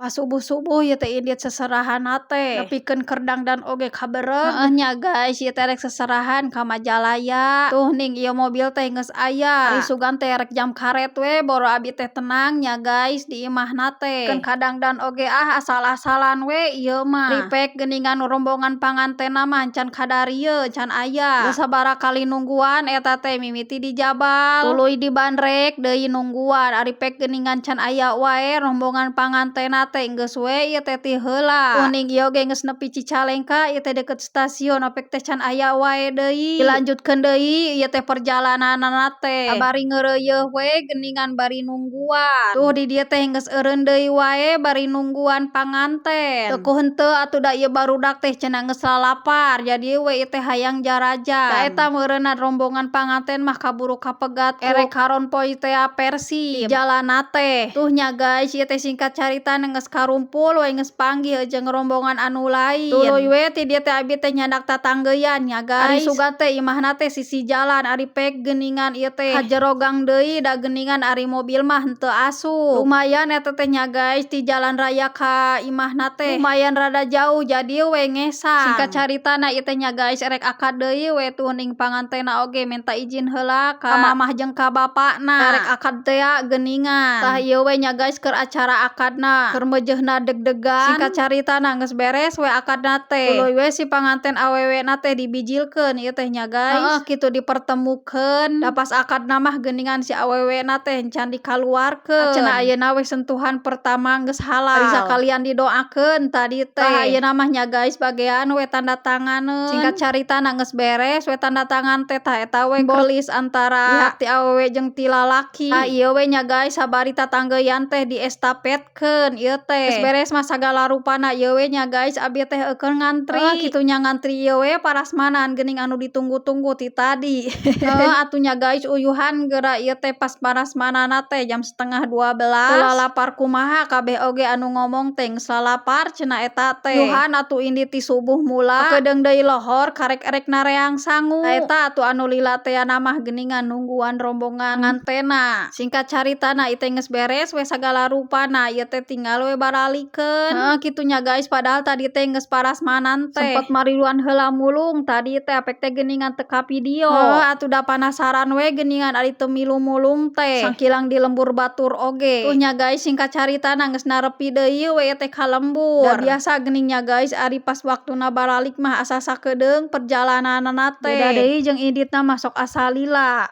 Pas subuh-subuh ieu teh indit seserahanna teh nepikeun keur dangdan oge kabereg. Heueuh nya guys, ieu teh rek seserahan ka Majalaya. Tuh ning ieu mobil teh geus aya. Ari sugan teh rek jam karet we, boro abi teh tenang nya guys di imahna teh. Keun ka dangdan oge ah, asal-asalan we ieu mah. Ripek geuningan rombongan pangantenna mah can kadarieu, can aya. Geus sabaraha kali nungguan eta teh, mimiti di jabal tuluy dibandrek deui nungguan. Ari pek geuningan can aya wae rombongan pangantenna teh, geus we ieu teh ti heula. Tuh ning ieu ge geus nepi Cicalengka ieu teh, deket stasiun, apek teh can aya wae deui. Dilanjutkeun deui ieu teh perjalananna teh, bari ngeureuyeuh we geuningan bari nungguan. Tuh di dieu teh geus eureun deui wae bari nungguan panganten. Teu ku henteu atuh, da ieu barudak teh cenah geus lalapar, jadi we ieu teh hayang jarajan. Da eta meureunna rombongan panganten mah kaburu kapegat ku erek karonpoi tea Persib di jalanna teh. Tuh nya guys, ieu teh singkat carita geus karumpul we, geus panggih jeung rombongan anu lain. Tuluy we ti dieu teh abi teh nyandak tatanggeyan nya guys. Ari sugan teh imahna teh sisi jalan, ari pek geuningan ieu teh ka jero gang deui, da geuningan ari mobil mah henteu asup. Lumayan eta teh nya guys, ti jalan raya ka imahna teh lumayan rada jauh, jadi we ngesang. Singkat caritana ieu teh nya guys, erek akad deui we. Tuh ning pangantenna oge minta izin heula ka mamah jeung ka bapakna, erek akad tea geuningan. Tah, ieu we nya guys keur acara akadna, keur meujeuhna deg-degan. Singkat caritana geus beres we akadna teh, tuluy we si panganten awewena teh dibijilkeun ieu teh nya guys. Heeh, kitu dipertemukeun, da pas akadna mah geuningan si awewena teh can dikaluarkeun. Cenah ayeuna we sentuhan pertama geus halal. Ari sakalian didoakeun tadi teh. Tah, ayeuna mah nya guys, bagean we tanda tanganeun. Singkat caritana geus beres we tanda tangan teh. Tah, eta we simbolis antara pihak ti awewe jeung ti lalaki. Tah, ieu we nya guys, sabari tatanggeyan teh diestafetkeun ieu teh. Geus beres mah sagala rupana, ieu we nya guys, abi teh eukeun ngantri. Heuh, kitu nya, ngantri ieu we parasmanan geuning anu ditunggu-tunggu ti tadi. Heuh atuh nya guys, uyuhan geura ieu teh pas parasmananna teh jam 11.30. Teu lalapar kumaha, kabeh oge anu ngomong teh geus lalapar cenah eta teh. Uyuhan atuh indit ti subuh mula. Keudeung deui lohor karek erek nareang sangu. Tah, eta atuh anu lila teh mah geuningan nungguan rombongan ngantenna. Singkat caritana ieu teh geus beres we sagala rupana, ieu teh tinggal we baralikeun. Heuh, kitu nya guys, padahal tadi teh geus parasmanan teh sempet mariluan heula mulung tadi teh, apek teh geuningan teu kavideo. Heuh atuh, da panasaran we geuningan ari teu milu mulung teh, sangkilang di lembur batur oge. Tuh nya guys, singkat caritana geus narepi deui we teh ka lembur. Da biasa geuning nya guys, ari pas waktuna baralik mah asa sakedeung perjalananna teh. Beda deui jeung inditna mah, sok asa lila.